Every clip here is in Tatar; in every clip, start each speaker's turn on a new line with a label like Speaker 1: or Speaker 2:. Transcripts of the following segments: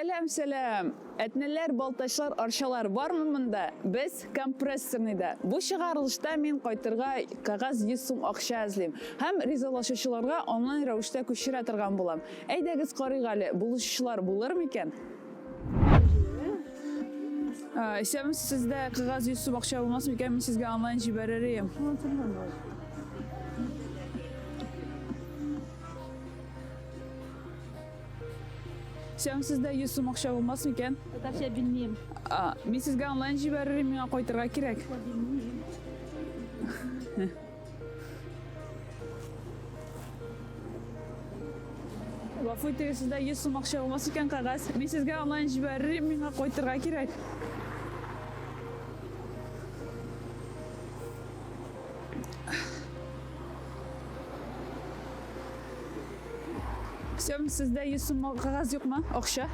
Speaker 1: Сәлам, сәлам! Әтнәләр, балтачлар, арчалар бармы монда? Без компрессорныйда. Бу чыгарылышта мин кайтырга кәгазь 100 сум акча эзлим һәм ризалашучыларга онлайн рәвештә күчерә торган булам. Әйдәгез карыйк әле, булышучылар булыр микән? Исәнмесез, сездә кәгазь 100 сум акча булмас микән? Мин сезгә онлайн җибәрер идем. Сәм сездә 100 сум акча булмас микән?
Speaker 2: Татарча белмим.
Speaker 1: А, мин сезгә онлайн җибәрер идем, миңа кайтырга кирәк.
Speaker 2: Белмим.
Speaker 1: Гафу итегез, сездә 100 сум акча булмас икән кәгазь. Мин сезгә онлайн җибәрер идем, миңа кайтырга кирәк. Всем, сездә 100 сум кәгазь юкмы? Акча?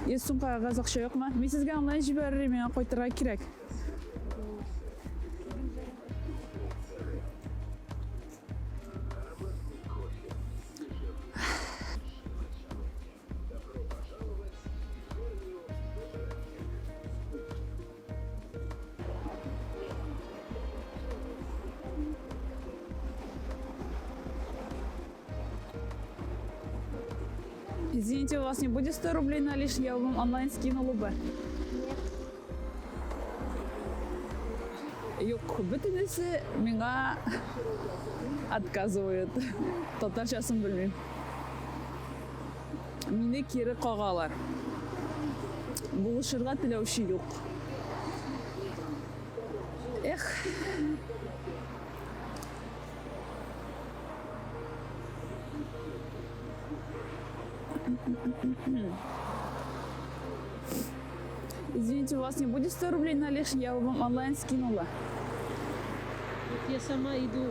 Speaker 1: 100 сум кәгазь акча юкмы? Мин сезгә онлайн җибәрер идем, миңа кайтырга кирәк. Извините, у вас не будет 100 рублей наличных, я вам онлайн скинула бы.
Speaker 2: Нет.
Speaker 1: Юк, бөтенесе миңа отказывают. Татарчасын белмим. Мине кире кагалар. Булышырга теләүче юк. Эх. Извините, у вас не будет 100 рублей наличных, я вам онлайн скинула.
Speaker 2: Вот я сама иду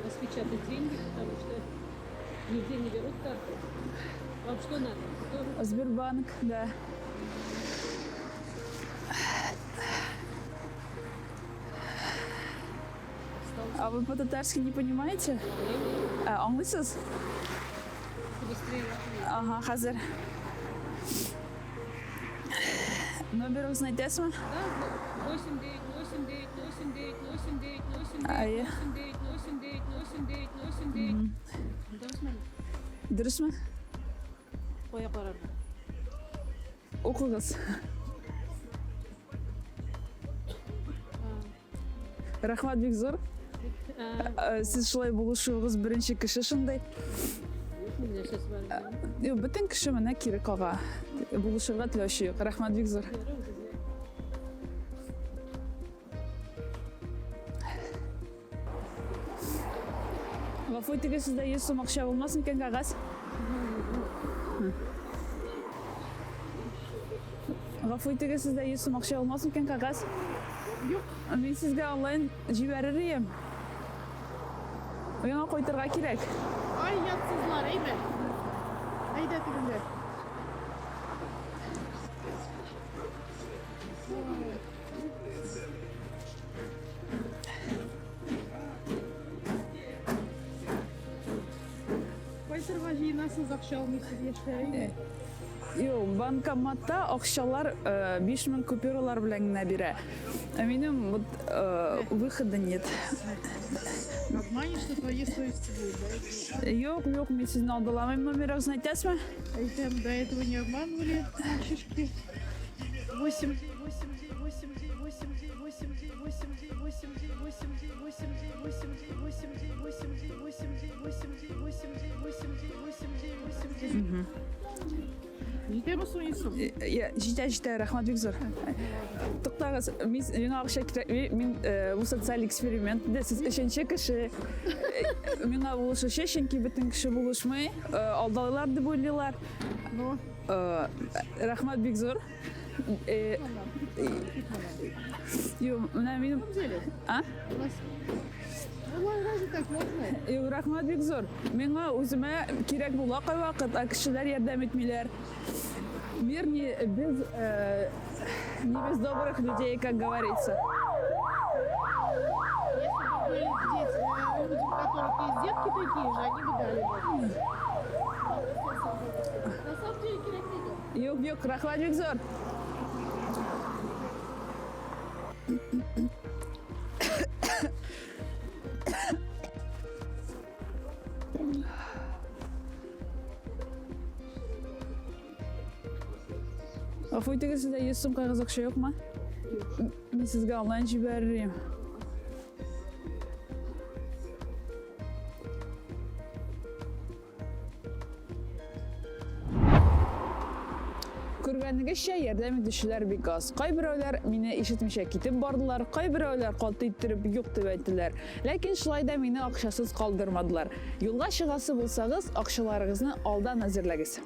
Speaker 2: распечатать деньги, потому что нигде не берут карту. Вам что надо? 100 рублей?
Speaker 1: Сбербанк, да. А вы по-татарски не понимаете? А, аңлыйсыз?
Speaker 2: Быстрее.
Speaker 1: Ага, хәзер. Номерыгызны әйтәсезме?
Speaker 2: Да, 8, 9, 8, 9, 8, 9, 8, 9, 8, 9,
Speaker 1: Әйе.
Speaker 2: 8, 9, 8, 9, 8, 9, 8, 9. Дөресме?
Speaker 1: Дөресме?
Speaker 2: Кая карарга?
Speaker 1: Укыгыз. Рәхмәт бик зур. Сез шулай булышуыгыз беренче кеше шундый.
Speaker 2: Нәрсәсе бар?
Speaker 1: Юк, бөтен кеше менә кире кага. Булышырга теләүче юк. Рәхмәт бик зур. Гафу итегез, сездә 100 сум акча булмас микән кәгазь? Гафу итегез, сездә 100 сум акча булмас микән кәгазь?
Speaker 2: Юк.
Speaker 1: Мин сезгә онлайн җибәрер идем. Миңа кайтырга кирәк.
Speaker 3: Ай, ятсызлар, әйме? Әйдә тегендә. Кайтырга җыенасыз, акча алмыйсыз яшьләр, әйме?
Speaker 1: Юк, банкоматта акчалар 5000 купюралар белән генә бирә. Ә минем вот выхода нет.
Speaker 3: Обманешь, что твоей совести будет, да?
Speaker 1: Юк, юк, мин сезне алдаламыйм. Номерыгызны әйтәсезме?
Speaker 3: Әйтәм, до этого не обманывали мальчишки. 8, 8, 8, 8, 8, 8, 8, 8, 8, 8, 8, 8, 8, 8, 8, 8, 8, 8. Җитәме соң исем?
Speaker 1: Җитә, җитә, рәхмәт бик зур. Туктагыз, мин миңа акча кирәк, мин бу социаль эксперимент, дә сез өченче кеше. Миңа булышучы, чөнки бөтен кеше булышмый, алдалыйлар дип уйлыйлар.
Speaker 3: Ну,
Speaker 1: Рәхмәт бик зур. Юк, менә минем... А?
Speaker 3: Алай разве так можно?
Speaker 1: Юк, рәхмәт бик зур. Миңа үземә кирәк була кайвакыт, ә кешеләр ярдәм итмиләр. Мир не без добрых людей, как говорится.
Speaker 3: Если бы были дети, люди, у которых есть детки такие же, они бы дали бы. На самом деле кирәк.
Speaker 1: Юк, Юк, рәхмәт бик зур. Гафу итегез, сездә 100 сум кәгазь акча юкмы? Мин сезгә онлайн җибәререм. Күргәнегезчә, ярдәм итүчеләр бик аз. Кайберәүләр мине ишетмичә китеп бардылар, кайберәүләр каты иттереп юк дип әйттеләр. Ләкин шулай да мине акчасыз калдырмадылар. Юлга чыгасы булсагыз, акчаларыгызны алдан әзерләгез.